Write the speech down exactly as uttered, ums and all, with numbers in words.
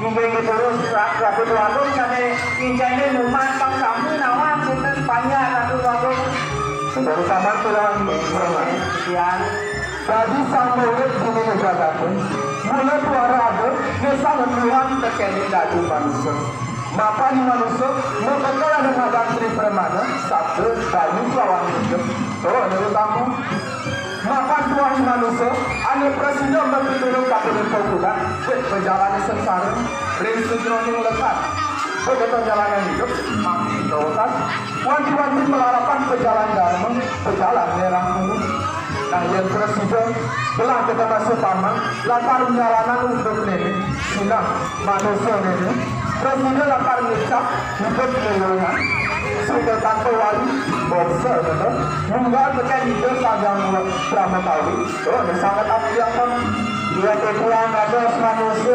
Inggih terus Ra-, Ratu Tuagung sané kincéné mumat pang sami nawang sinten panjak Ratu Tuagung. Baru sabar tulang. Sekian. Dadi sang murid dini jagaté, mula tuara ada, né sang Tuhan tekéning dadi manusa. Mapan manusa, mabekal ada ngadan Tri Pramana, sabda, banyu, lawan hidup. Tuh, ada tamu. Mapan tuah manusa, ané prasida mapitulung kapining pangkudan, wit pajalané sangsara, ring sajeroning lekad. Pagatan jalanan hidup, mati kawekas, wanti-wanti malarapan pajalan dharma, pajalan nerang guru. Nah, yén prasida, belah kita masuk paman, lakar nyalanan hidup néné, sinah, manusa néné, prasida lakar ngecap, hidup néné, suka tanpa wali, bangsa néné, munggah tekan hidup sagang Brahma Kawi, oh, sangat api apa? Dia kepulang ada manusia.